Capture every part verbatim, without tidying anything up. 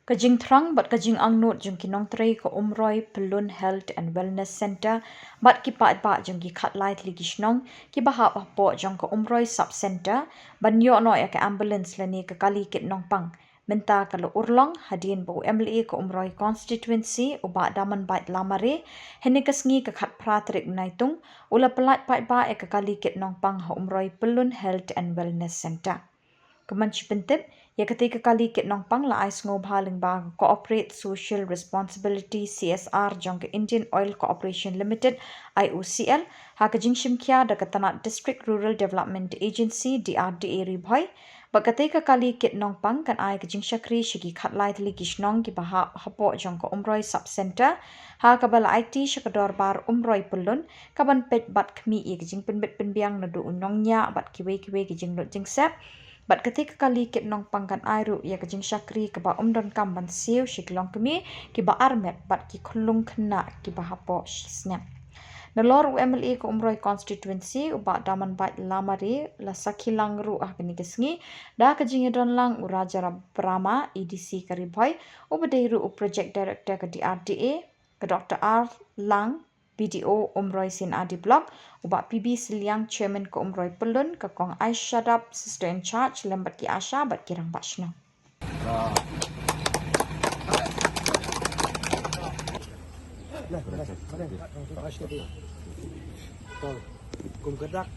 Ka jingthrang bad ka jingangnud jong ki nongtrei ka Umroi Pyllun Health and Wellness Centre bad ki paidbah jong ki khatlai tylli ki shnong kiba hap hapoh jong ka Umroi Sub Centre ban ïoh noh ïa ka ambulance lane ka kali kit nongpang mynta ka la urlong hadien ba u M L A ka Umroi Constituency u Bah Damanbait Lamare hynne ka sngi ka khatphra tarik Naitung u la pyllait paidbah ïa ka kali kit nongpang ha Umroi Pyllun Health and Wellness Centre. Ka man shi pyntip, ïa katei ka kali kit nongpang la ai sngewbha lyngba ka Corporate Social Responsibility, C S R, jong ka Indian Oil Corporation Limited, I O C L, ha ka jingshim khia da ka tnat District Rural Development Agency, D R D A, Ri Bhoi. Bad katei ka kali kit nongpang kan ai ka jingshakri sha ki khatlai tylli ki shnong kiba hap hapoh jong ka Umroi Sub Centre, ha kaba la aiti sha ka dorbar Umroi Pyllun kaban peit bad khmih ïa ka jingpynbit pynbiang naduh u nongñiah bad kiwei kiwei ki jinglut jingsep. Bad katei ka kali kit nongpang kan ai ruh ïa ka jingshakri kaba ym donkam ban siew sha ki longkmie kiba armet bad ki khyllung khynnah kiba hapoh shi snem. Nalor u M L A ka Umroi Constituency u Bah Damanbait Lamare la sakhi lang ruh ha kane ka sngi da ka jingïadon lang u Raja Brahma, A D C ka Ri Bhoi, uba dei ruh u Project Director ka D R D A, ka Doctor R Lang, B D O Umroi C and R D Block, u Bah P B Sylliang, Chairman ka Umroi Pyllun, ka Kong Aisha Dap, Sister in Charge, lem bad ki ASHA bad ki rangbah shnong. Kum ka dak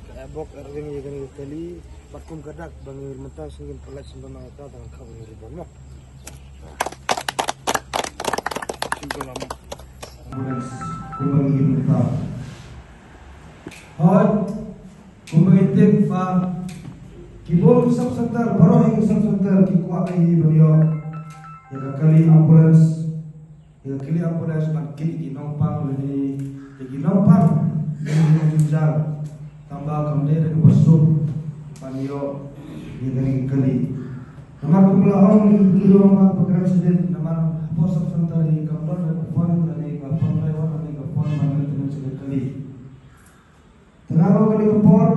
ka bok er ring ïa kane ka kali, bad kum ka dak ba ngi mynta sngewbha pynlait sngewbha na ka dang ka ngi ribon mo. Sngewbha mo. Ambulance kumba ngi mynta. Hoi, kumba ngi tip ba ki bun ki sub center, baroh hi ki sub center ki kwah ka hi ban ïoh ïa ka kali ambulance. Ïa ka kali ambulance ban kit ïa ki nongpang lane ïa ki nongpang ïa ki nongjynjar. Tangba kam dei da kaba suk ban ïoh ïa kane ka kali. Namar kumba la ong ïa ki nongpang ba kren shadien namar hapoh sub center hi kam don da ka phone lane ka phone driver lane ka phone ban maintenance ïa ka kali. Tang ruh kane ka por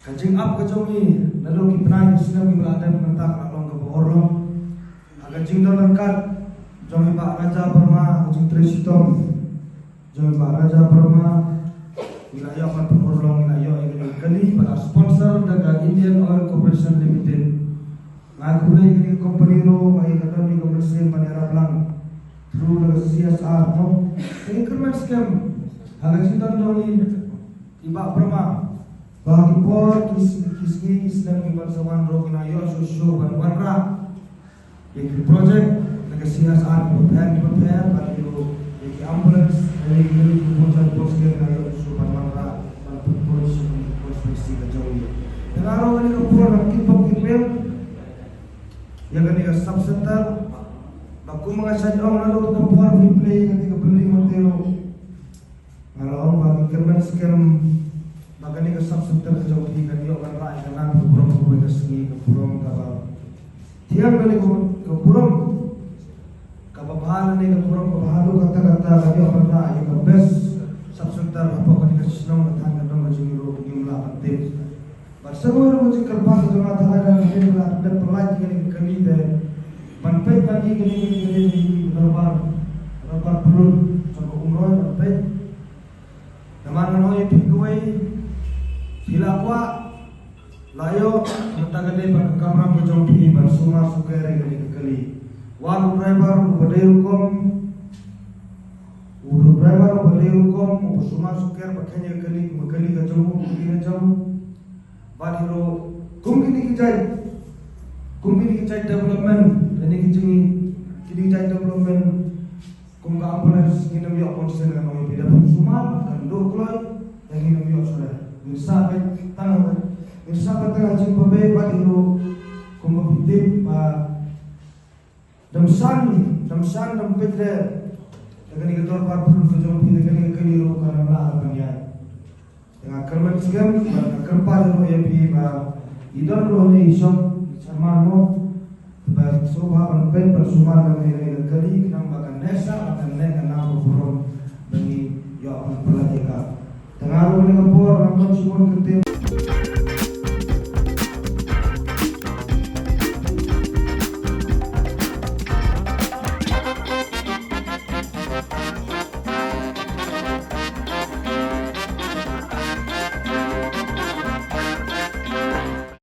ka jingap ka jong ngi naduh ki bnai ki snem kiba la dep mynta ka la long kaba urlong. Ha ka jingdon ryngkat jong i Bah Raja Burma, ha ka jingtrei shitom jong i Bah Raja Burma, ngi la ïoh ban pynurlong, ngi la ïoh ïa kane ka kali ba la sponsor da ka Indian Oil Corporation Limited. Nga khublei ïa kane ka company ruh ba ïa ka don ïa ka mynsiem ban ïarap lang through da ka C S R mo. Ka ngi kyrmen skhem ha ka jingdon jong ngi i Bah Burma ba ha ki por ki s-, ki sngi ki snem kiban sa wan ruh ngi la ïoh shuh shuh ban wanrah ïa ki project na ka C S R kiba pher kiba pher bad ïa ki ambulance na ïa ki kali kiba bun sien bun sien ngi la ïoh shuh ban wanrah ban pynpoi sha ki constituency ka jong ngi. Te nga ruh kane ka por ngan kit bok kit biang ïa kane ka sub center. Ba kum nga shait ong naduh ka por phi plie ïa kane ka building mynta ruh, nga la ong ba ngi kyrmen skhem ba kane ka sub center ka jong phi kan ïoh ban rah ïa ka nam ka burom kawei ka sngi, ka burom kaba thiang, kane ka, ka burom kaba bha lane ka burom kaba haduh katta katta kan ïoh ban rah ïa ka best sub center hapoh kane ka shnong ka thaiñ ka dong ka jong ngi ruh ngim lah ban tip. Bad sa kawei ruh ka jingkyrpad ka jong nga, tang ba la dep pyllait ïa kane ka kali te ban peit ban ïohi kane ka kali ka dorbar, dorbar Pyllun jong ka Umroi ban peit. Namar ngan ong ïa phi kawei, phi la kwah, la ïoh, mynta ka dei ban ka kamram ka jong phi ban sumar sukher ïa kane ka kali. Wat u driver uba dei rukom, u driver uba dei rukom uba sumar sukher ban kheiñ ïa ka kali, ka kali ka jong u, ka kali ka jong u. Bad hi ruh kum kine ki jait, kum kine ki jait development, kine ki jing, kine ki jait development, kum ka ambulance ngin ym ïoh consent, ngan ong ïa phi, da phin sumar kan duh kloi, da ngin ym ïoh shuh. Ngin sa peit tang, ngin sa peit tang ha jingbabe. Bad hi ruh kumba phi tip ba dang san, dang san, dang peit re da kane ka dorbar Pyllun ka jong phi, da kane ka kali ruh kan ym lah ban ïaid. Te nga kyrmen skhem bad nga kyrpad ruh ïa phi ba i don ruh ne i shong i chairman mo, ba sngewbha ban peit ban sumar ïa kane ka kali khnang ba kan neh sah, ba kan neh ka nam ka burom ba ngi ïoh ban pyllait ïa ka. Te nga ruh kane ka por ngam don shibun kyntien.